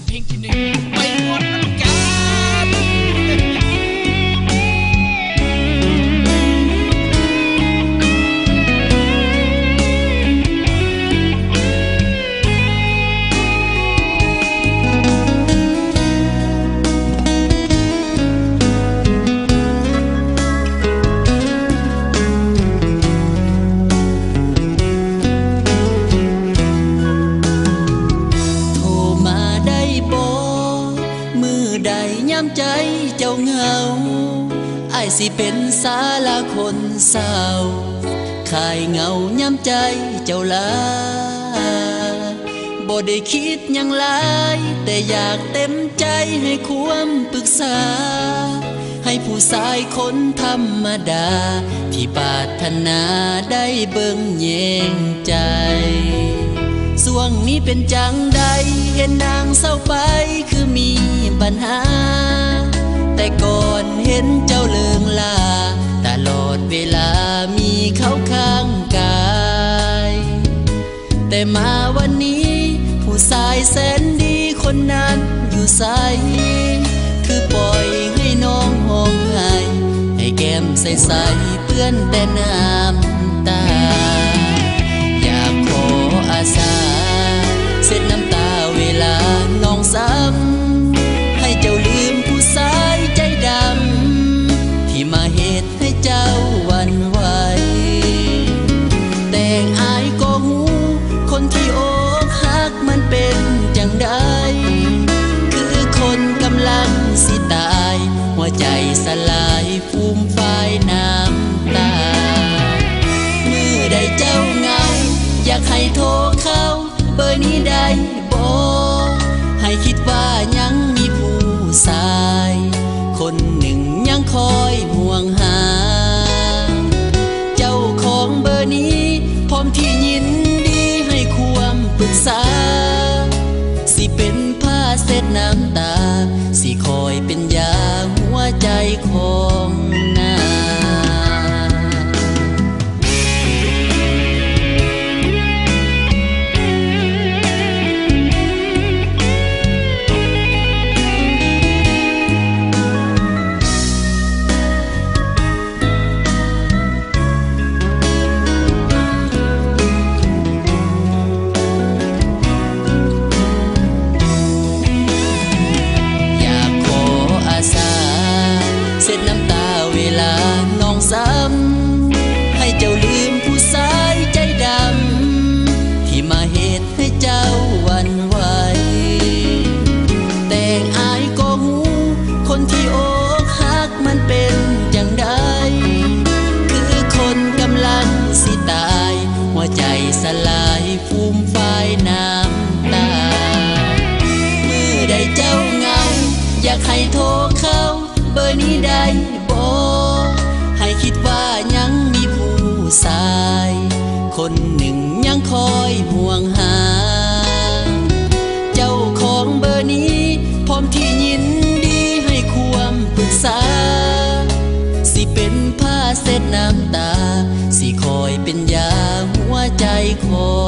ເພງທີໜຶ່ງ ໄປມ່ວນນຳກັນ. ໂທມາໄດ້ບໍ່? ມື້ໃດຍາມໃຈເຈົ້າເຫງົາ, ອ້າຍຊິເປັນສາລາຄົນເສົ້າ, ຄາຍເຫງົາຍາມໃຈເຈົ້າລາ. ບໍ່ໄດ້ຄິດຫຍັງຫຼາຍ, ແຕ່ຢາກເຕັມໃຈໃຫ້ຄວາມປຶກສາ, ໃຫ້ຜູ້ຊາຍຄົນທຳມະດາ ທີ່ປາດຖະໜາໄດ້ເບິ່ງແຍງໃຈ. ຊ່ວງນີ້ເປັນຈັ່ງໃດ? ເຫັນນາງເສົ້າໄປຄືມີບັນຫາ, ແຕ່ກ່ອນເຫັນເຈົ້າເລີງລາ, ຕະຫຼອດເວລາມີເຂົາຂ້າງກາຍ. ແຕ່ມາວັນນີ້ ຜູ້ຊາຍແສນດີຄົນນັ້ນຢູ່ໃສ? ຄືປ່ອຍໃຫ້ນ້ອງຮ້ອງໄຫ້, ໃຫ້ແກ້ມໃສໆເປື້ອນແຕ່ນ້ຳຕາ. ຢາກຂໍອາສາເຊັດນ້ຳຕາເວລານ້ອງຊ້ຳ, ໃຫ້ເຈົ້າລືມຜູ້ຊາຍໃຈດຳ ທີ່ມາເຮັດ ໃຫ້ເຈົ້າຫວັ່ນໄຫວ. ແຕ່ອ້າຍກໍຮູ້ ຄົນທີ່ອົກຫັກມັນເປັນຈັ່ງໃດ, ຄືຄົນກຳລັງຊິຕາຍ, ຫົວໃຈສະຫຼາຍ ຟູມຟາຍນ້ຳຕາ. ມື້ໃດເຈົ້າເຫງົາ ຢາກໃຫ້ໂທເຂົ້າ ເບີນີ້ໄດ້ບໍ່? ໃຫ້ຄິດວ່າຍັງມີຜູ້ຊາຍ ຄົນໜຶ່ງຍັງຄອຍຫ່ວງຫາ. ເຈົ້າຂອງເບີນີ້ພ້ອມທີ່ຍິນດີໃຫ້ຄວາມປຶກສາ, ຊິເປັນຜ້າເຊັດນ້ຳຕາ, ຊິຄອຍເປັນຢາຫົວໃຈຂອງນາງ. ຢາກຂໍອາສາ ເຊັດນ້ຳຕາເວລານ້ອງຊ້ຳ, ໃຫ້ເຈົ້າລືມຜູ້ຊາຍໃຈດຳ ທີ່ມາເຮັດໃຫ້ເຈົ້າຫວັ່ນໄຫວ. ແຕ່ອ້າຍກໍຮູ້ ຄົນທີ່ອົກຫັກມັນເປັນຈັ່ງໃດ, ຄືຄົນກຳລັງຊິຕາຍ ຫົວໃຈສະຫຼາຍ ຟູມຟາຍນ້ຳຕາ. ມື້ໃດເຈົ້າເຫງົາ ຢາກໃຫ້ໂທເຂົ້າເບີນີ້ໄດ້ບໍ່? ໃຫ້ຄິດວ່າຍັງມີຜູ້ຊາຍ ຄົນໜຶ່ງຍັງຄອຍຫ່ວງຫາ. ເຈົ້າຂອງເບີນີ້ ພ້ອມທີ່ຍິນດີໃຫ້ຄວາມປຶກສາ, ຊິເປັນຜ້າເຊັດນ້ຳຕາ, ຊິຄອຍເປັນຢາຫົວໃຈຂອງ